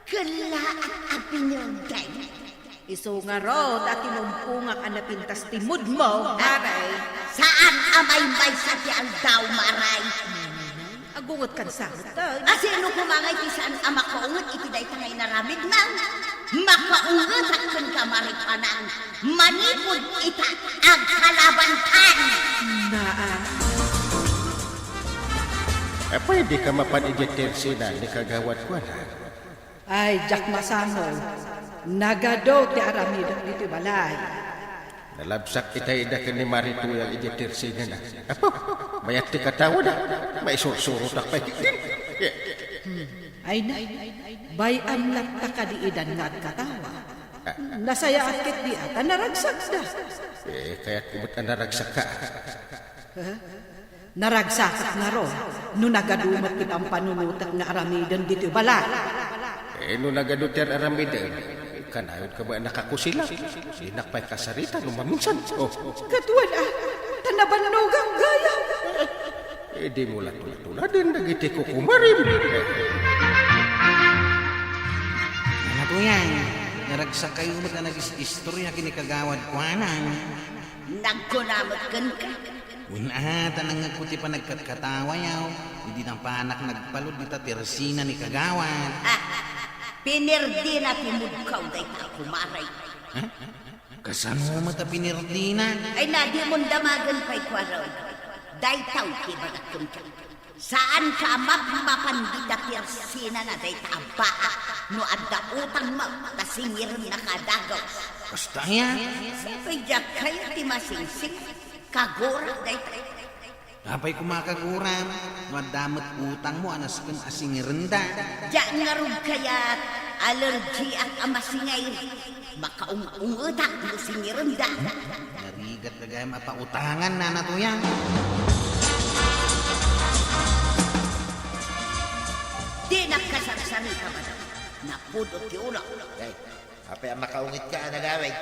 Kellaat a pinurdeng. Isu ngarud a tinumpongak a napintas ti moodmo, Mare. Saan a maymaysa ti aldaw, Mare. Agungetkan sa met, tay. A sino koma ngay ti saan a makaunget iti dayta nga inaramidna? Makaungetak kenka, Mari Banang, manipud ita agkalabantan. Naa. Apay dika mapan idiay tersina ni Kagawad Kuana? Ay, diak masango. Nagadu ti aramidek ditoy balay. Nalabsak itay ida ken ni Mari Tuyang idiay tersinana. Apo, mayat ti katawada. Maisursurotak pay ketdin. Ay na, bay-am latta kadi idan nga agkatawa. Nasayaat ketdi a ta naragsakda. Eh, kayatko met a naragsakka. Ha? Naragsakak ngarud no nagadu met ti pampanunotek nga aramiden ditoy balay. Eh, no nagadu ti ar-aramiden, kanayonka met a nakakusilak. Dinak pay kasarita no maminsan. Oh. Kaduan a, ta nabannogan gayam. Eh, dimo la tulatuladen dagiti kukumarim. Nana Tuyang, naragsakkayo met a nagis-istorya ken ni Kagawad Kuana. Nagkuna met kenka. Wen a, ta nangngegko ti panagkatkatawayo idi napanak nagpalud dita tersina ni Kagawad. Ah, pinirdina ti moodko dayta a kumare. Ha? Kasano met a pinirdina? Ay na, dimon damagen pay kuarod. Dayta ti ibagak kenka. Saanka a mapmapan dita tersenana dayta a baak no adda utangmo ta singirennaka a dagaw. Kasta aya? Sapay diak kayat ti masingsing. Kagurak dayta. Apay koma kaguram no adda met utangmo a nasken a singirenda? Diak ngarud kayat, alergiak a masingir. Makaung-ungetak no singirenda. Narigat gagayam a pautangan, Nana Tuya. Dinak kasarsarita, madam. Napudot ti ulok. Ay, apay a makaungitka a nagawid?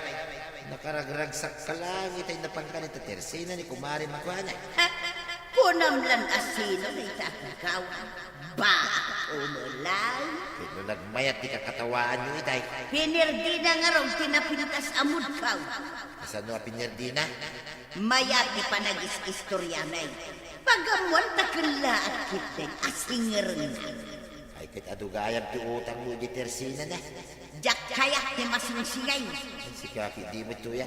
Nakaragragsakka laeng itay napanka dita tersena ni Kumare Makuana. Ha? Kunam lan a sino dayta a kagawa? Ba, umulay? Ket no nagmayat ti kakatawaanyo itay. Pinerdina ngarud ti napintas a mudkaw. Kasano a pinerdina? Mayat ti panagis-istoriana. Pagamuanta ken laat ketdin a singirenna. Ay, ket adu gayam ti utangmo idiay tersenana. Diak kayat ti masingsingir. Sika ketdi met, Tuya.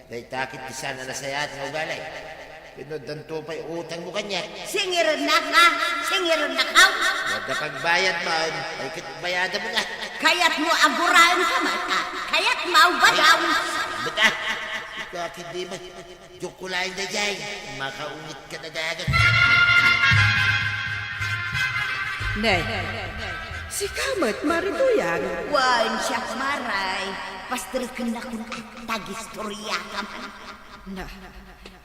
Dayta ket ti saan a nasayaat nga ugali. Ket no addanto pay utangmo kaniak. Singirennaka? Singirennaka? No adda pagbayadmo, ay ket bayadamon a. Kayatmo a guraenka met, a? Kayatmo a badaw? Met, a? Sika ketdi met. Joke ko laeng daydiay. Makaungitka a dagaw. Ne, sika met, Mare Tuya? Wen, siak, Mare. Pasterekennak a tagistoriaka man. Na,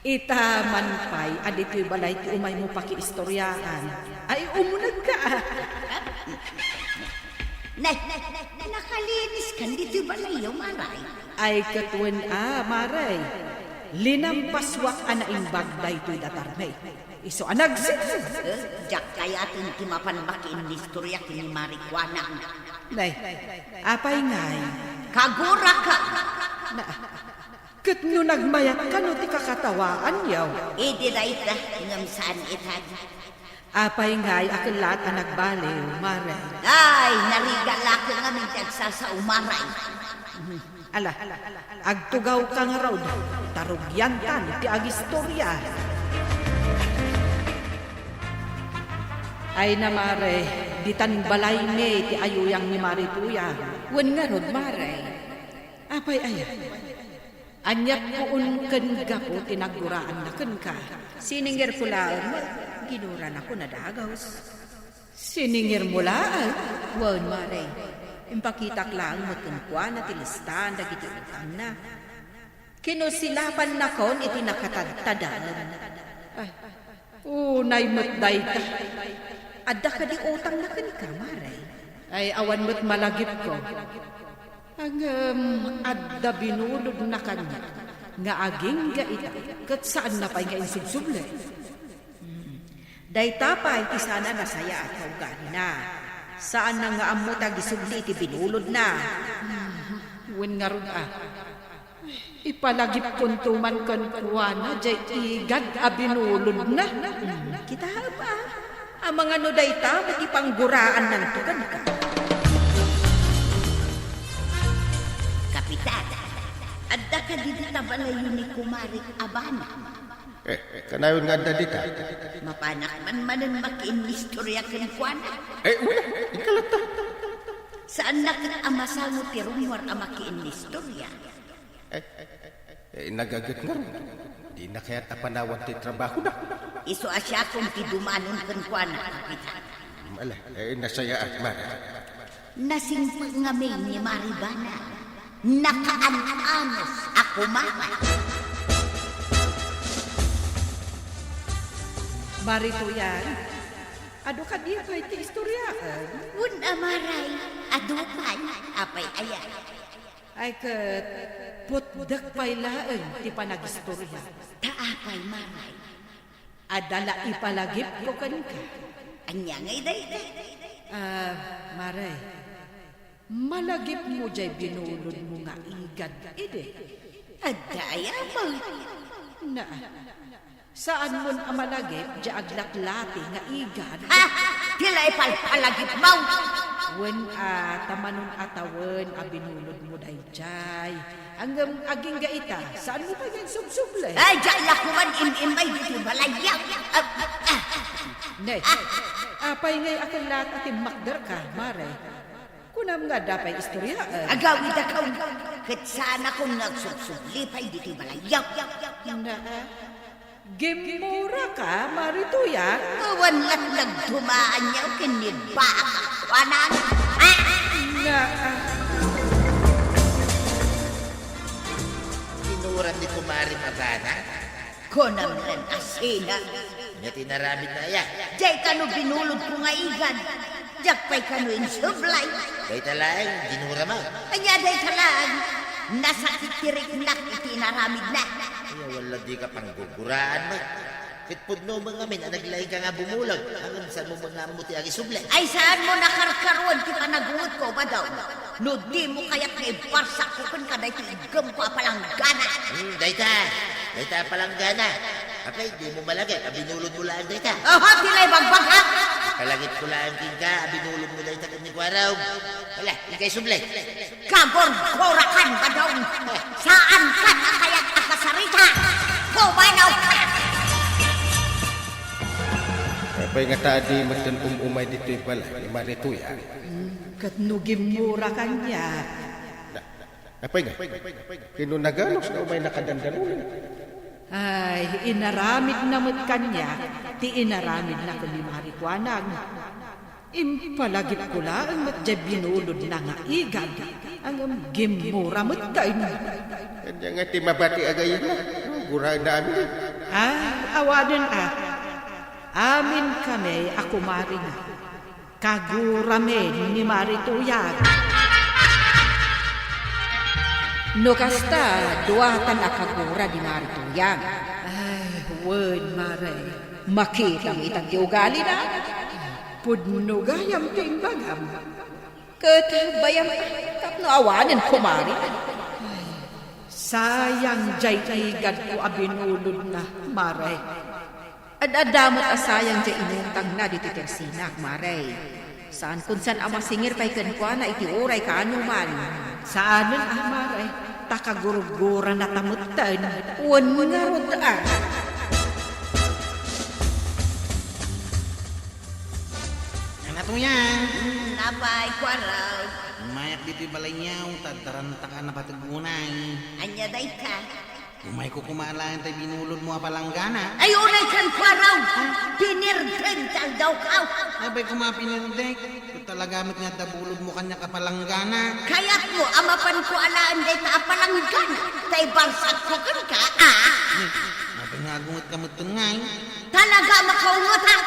ita man pay a ditoy balay ti umaymo pakiistoriaan. Ay, umunegka, a. Nay, nakaliniskan ditoy balayyo, Mare? Ay, ket wen a, Mare. Linampaswak a naimbag daytoy datarmi. Isu a nagsingsing. Eh, diak kayaten ti mapan makiinnistoria ken ni Mare Kuana. Nay, apay ngay? Kaguraka. Na, ket no nagmayat kano ti kakatawaanyo? Idi dayta, ngem saan ita. Apay ngay a ket laat a nagbaliw, Mare? Ay, narigat la ket ngamin ti agsasao, Mare. Ala, agtugawka ngarud, ta rugiantan ti agistoria. Ay na, Mare, ditan balaymi ti ayuyang ni Mare Tuya. Wen ngarud, Mare. Apay aya? Aniat puon ken gapu ti nagguraanna kenka? Siningirko laeng, ginuranakon a dagaw. Siningirmo laeng? Wen, Mare. Impakitak laeng met kenkuana ti listaan dagiti utangna. Kinusilapannakon iti nakatadtadem. Ay, unay met dayta. Adda kadi utangna kenka, Mare? Ay, awan met malagipko. Ngem adda binulodna kaniak nga agingga ita, ket saanna pay nga insubsubli. Dayta pay ti saan a nasayaat nga ugalina. Saanna nga ammo ti agisubli iti binulodna. Wen ngarud a, ipalagipkonto man kenkuana diay igad a binulodna. Kitaem a, amangan no dayta met ti pangguraannanto kenka. Kapitan, adda kadi dita balayyo ni Kumare Abana? Eh, kanayon nga adda dita. Mapanak man manen makiinnistoria kenkuana. Eh, wen, inka latta. Saanna ket a masango ti rummuar a makiinnistoria. Eh, eh, nagaget ngarud. Dina kayat a panawan ti trabahona. Isu a siakon ti dumanon kenkuana, Kapitan. Ala, eh, nasayaat, Mare. Nasingpet ngamin ni Mare Bana. Nakaanus a kumakan. Mare Tuyan, adu kadi pay ti istoryaem? Wen a, Mare, adu pay. Apay aya? Ay ket, putdek pay laeng ti panagistorya. Ta apay, Mare? Adda la ipalagipko kenka. Ania ngay dayta? Ah, Mare, malagipmo diay binulodmo nga igad idi? Adda aya, Mare? Na, saanmon a malagip diay aglaklati nga igad? Ha? Ti la ipalpalagipmo? Wen a, ta manon a tawen a binulodmo daydiay. Ngem agingga ita, saanmo pay nga insubsubli? Ay, diak la koma im-immay ditoy balayyo. Ah, ah. Nay, apay ngay a ket la ti timmakderka, Mare? Kunam nga adda pay istoryaen. Agawidakon, ket saanakon nga agsubsubli pay ditoy balayyo. Naa, gimmuraka, Mare Tuyang? Awan latlag dumaanyo ken ni baak a kuanan. Ah! Naa. Ginuram ni Kumare Magana? Kunam lan a sina. Ania ti inaramidna aya? Diay kano binulodko nga igad. Diak pay kano insublay. Dayta laeng ginuram. Ania dayta laeng? Nasakit ti riknak iti inaramidna. Ay, wala, dika panggurguraan met. Ket pudno met ngamin a naglaingka nga bumulod. Ngem saanmo met nga ammo ti agisubli. Ay, saanmo nakarkaroen ti panagungetko, Badaw? No dimo kayat nga ibarsakko kenka daytoy iggemko a palanggana. Hmm, dayta. Dayta a palanggana. Apay, dimo malagip a binulodmo laeng dayta? Oho, ti la ibagbagak. Palagipko laeng kenka a binulodmo dayta ken ni Kuarog. Hala, dika isubli. Kagurgurakan, Badaw. Saankan a kayat a kasarita. Pumanawka! Apay ngata a di metten um-umay ditoy balay ni Mare Tuyang? Hmm, ket no gimmura kaniak. Na, apay nga? Ket no naganus nga umay nakadandanunen? Ay, inaramidna met kaniak ti inaramidna ken ni Mare Tuanag. Impalagipko laeng met diay binulodna nga igad, ngem gimmura metten. Ania nga ti mabati a gayyemmo? Guraenna amin. Ah, awanen a. Aminkami a kumarina. Kaguramen ni Mare Tuyang. No kasta, duatan a kagura ni Mare Tuyang. Ay, wen, Mare. Makitam ita ti ugalina. Pudno gayam ti imbagam. Ket bayam tapno awanen, kumare. Sayang diay igadko a binulodna, Mare. Ad-adda met a sayang diay inutangna ditoy tersinak, Mare. Saankon san a masingir pay kenkuana iti uray kaanoman. Saanen a, Mare, ta kagurgurana ta metten. Wen ngarud a. Nana Tuyang. Hmm, apay, Kuarog? Ummayak ditoy balayyo, ta adda ranta a napateg unay. Ania dayta? Umayko koma laeng tay binulodmo a palanggana. Ay, unay kenkuarog! Pinirdek ti aldawko. Apay koma pinirdek? Ket talaga met nga adda bulodmo kaniak a palanggana. Kayatmo a mapanko alaen dayta a palanggana, ta ibarsakko kenka, a? Apay nga agungetka metten ngay? Talaga a makaungetak.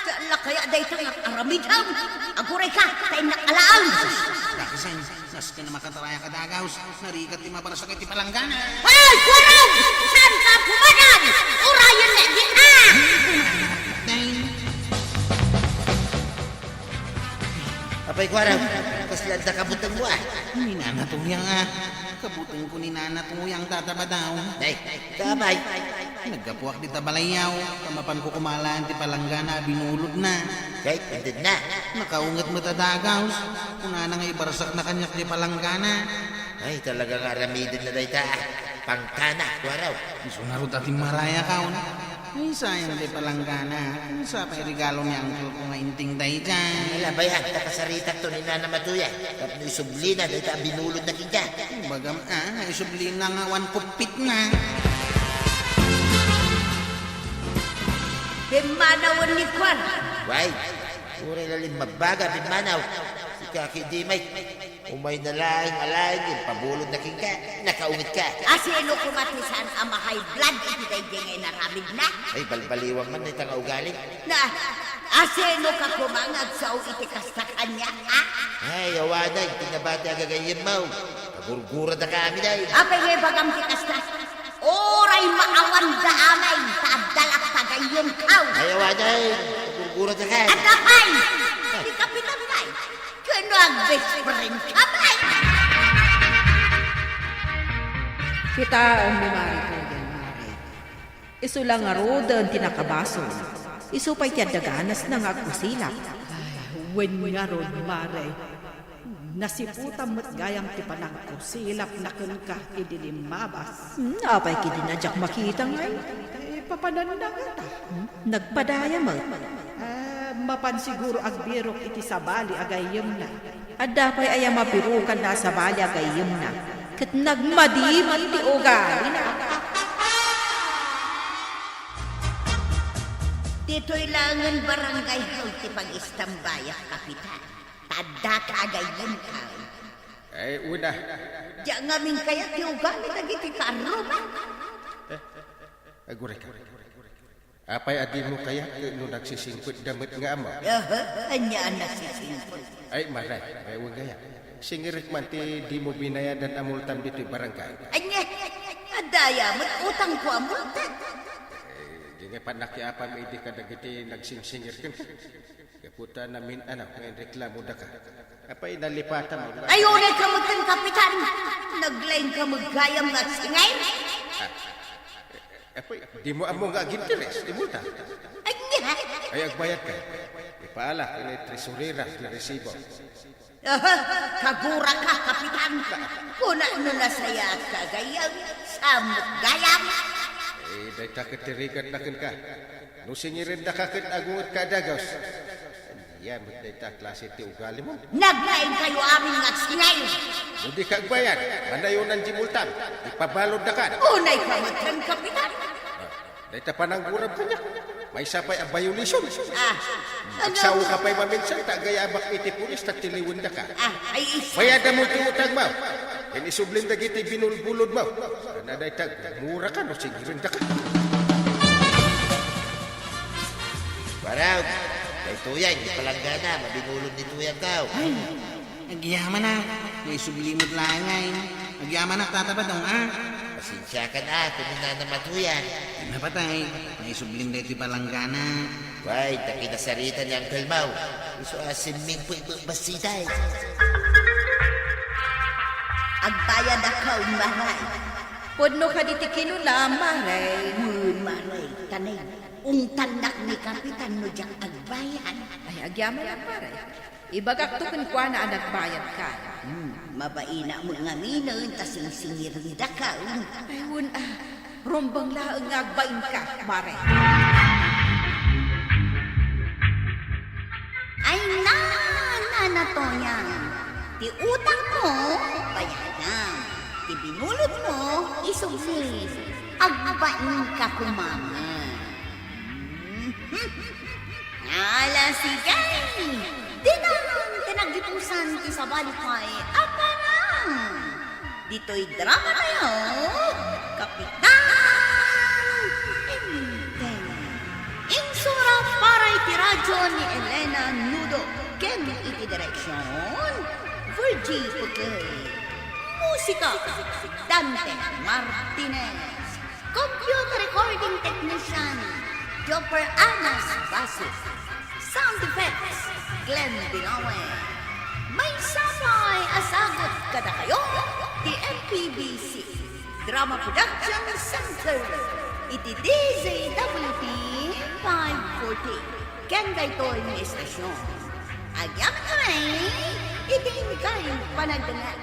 Ti alla kaya dayta nga aramidem? Agurayka, ta innak alaen. Dakes, nasken a makatarayak a dagaus, narigat ti mabarsak iti palanggana. Ay, Kuarog! Saanka a pumanan? Urayen nga di, a! Nay. Apay, Kuarog, kasla adda kabutengmo, a? Ni Nana Tuyang, a. Kabutengko ni Nana Tuyang, Tata Badaw. Nay, Kabay. Naggapuak dita balayyo, ta mapanko koma laeng ti palanggana a binulodna. Ket, intedna? Nakaunget met a dagaus. Kunana nga ibarsakna kaniak ti palanggana. Ay, talaga nga aramidenna dayta. Pangkana, Kuarog. Isu ngarud a timmarayakon. Ay, sayang ti palanggana. Ania pay regalo ni uncle ko nga inting daydiay? Ala, bay-am, ta kasaritakto ni Nana Matuya. Tapno isublina dayta a binulodna kenka. Bagam, a, nga isublina nga awan kuppitna. Pimmanawen ni Kuan. Way, uray la limmabbaga, pimmanaw. Sika ketdi met. Umayna laeng alaen nga impabulodna kenka. Nakaungetka. A sino koma ti saan a ma-high blood iti daydiay nga inaramidna? Ay, balbaliwan man dayta nga ugali. Na, a sino ka koma nga agsao iti kasta kaniak, a? Ay, awanen ti nabati a gagayyemmo. Kagurguradaka amin, ay. Apay nga ibagam ti kasta? Uray maawan da amin, ta adda la pagayyemko. Ay, awanen. Kagurguradaka. Adda pay. Ti kapitan pay. Ken no agbest friendka pay. Kitaem ni Mare Tuyan, Mare. Isu la ngaruden ti nakabasol. Isu pay ti adda ganasna nga agkusilap. Ay, wen ngarud, Mare. Nasiputam met gayam ti panagkusilapna kenka idi limmabas. Hmm, apay ketdi a diak makita ngay? Eh, papananna ngata. Hmm, nagpadaya met. Mapan siguro agbirok iti sabali a gayyemna. Adda pay aya mabirokanna a sabali a gayyemna, ket nagmadi met ti ugalina. Ditoy laengen barangay hall ti pag-istambayat, Kapitan. Ta addaka a gayyemka. Ay, una. Diak ngamin kayat ti ugali dagiti karruma. Eh, agurayka. Apay a dimo kayat no nagsisingpetda met nga ammo? Aha, ania a nagsisingpet? Ay, Mare, ay, wen gayam. Singirek man ti dimo binayadan a multam ditoy barangay. Ania? Adda aya met utangko a multa? Eh, di nga panakiapam idi kadagiti nagsingsingir kenka. Gapu ta namin-anaw nga inreklamo daka. Apay nalipatan mo? Ay, unay ka met ken, Kapitan! Naglaing ka met gayam nga agsingir? Ah, apay, di mo ammo nga aginteres ti multa? Ania? Ay, agbayad ka. Ipaala ken ni tresurera ti resibo. Aha, kagura ka, Kapitan. Kuna no nasayaat ka gayam, samot gayam. Eh, dayta ket ti rigatna kenka. No singirendaka ket agungetka a dagus. Ania met dayta a klase ti ugalimo? Naglaing kayo amin nga agsingir! No dika agbayad, manayonan di multam. Ipabaluddakan. Unay ka met ken, Kapitan. Ah, dayta panangguram kaniak. Maysa pay a violation. Ah, ano? Agsao ka pay maminsan ta agayabak iti pulis ta tiliwendaka. Ah, ay, is- Bayadam ti utangmo. Ken isublim dagiti binulbulodmo. Ania dayta, mura ka no singirendaka. Barang, daytoyen, ti palanggana, mabinulod ni Tuyang tao. Ay, agyamanak, naisubli met laeng. Agyamanak, Tata Badong, a. Pasensiakan a, kuminana, Tuyang. Napatay, naisublim daytoy palanggana. Way, ta kinasarita ni Uncle Mau. Isu a simming puypuybassiday. Agbayad a kaun, Maray. Pudno kadi ti kinuna, Maray. Wen, Maray, ta nay, ungtannak ni Kapitan no diak agbayad. Ay, agyamanak, Maray. Ibagakto kenkuana a nagbayadka. Hmm, mabain a met ngaminen ta singsingirendaka. Ay, wen a, rumbeng laeng nga agbainka, Maray. Ay, na, Nana Toyang, ti utangmo, bayadam. Ti binulodmo, isublim. Agbainka koma met. Ala, sige! Ditan ti nagipusan ti sabali pay a parang. Ditoy drama tayo, Kapitan Enteng. Insura para iti radyo ni Elena Nudo ken iti direksyon, Virgie Puclay. Musika, Dante Martinez. Computer recording technician, Jopper Anas Basu. Sound effects, Glenn Binoy. Maysa pay a sagut kadakayo ti M P B C Drama Production Center iti D Z W T five forty. Ken daytoy nga estasyon, agyamanak iti inkay panagdengngeg.